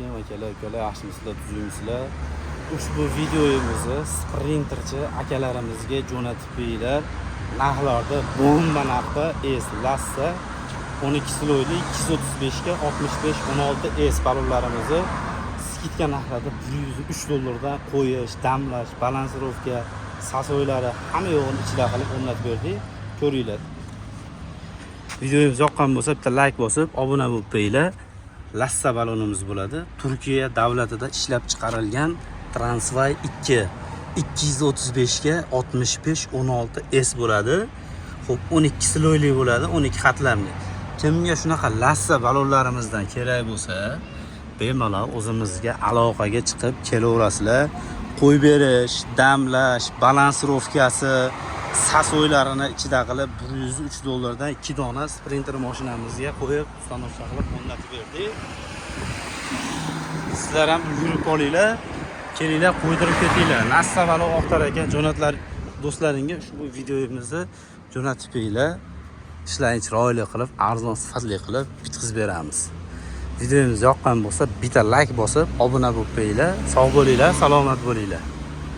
Alaykum, akalar, ukalar, yaxshimisizlar, tuzukmisizlar? Ushbu videomizni sprinterchi akalarimizga jo'natib beringlar. Narxlarda bomba narxda S Lassa 12 слой li 235 ga 65 16 S ballonlarimizni скидка narxlarda 103 dollardan qo'yish, damlash, балансировка, сосой lari, hamma yo'g'ini ichida qilib o'rnatib berdik. Ko'ringlar. Videomiz yoqqan bo'lsa, bitta layk bosib, obuna bo'lib qo'yinglar. Lassa ballonimiz bo'ladi. Turkiya davlatida ishlab chiqarilgan Transway 2 235 ga 65 16 S bo'ladi. Xo'p, 12 слой li bo'ladi, 12 qatlamli. Kimga shunaqa Lassa ballonlarimizdan kerak bo'lsa, bemalol o'zimizga aloqaga chiqib kelaverasizlar. Qo'yib berish, damlash, балансировка si, сосой larini ichida qilib 103 dollardan 2 dona Sprinter mashinamizga qo'yib, установка qilib o'rnatib berdik. Sizlar ham yurib qolinglar, kelinglar, qo'ydirib ketinglar. Lassa ballon oqtar ekan, jo'natlar, do'stlaringga ushbu videomizni jo'natib beringlar. Ishlarni chiroyli qilib, arzon, sifatli qilib bitkazib beramiz. Videomiz yoqqan bo'lsa, bitta layk bosib, obuna bo'lib qo'yinglar. Sog' bo'linglar, salomat bo'linglar.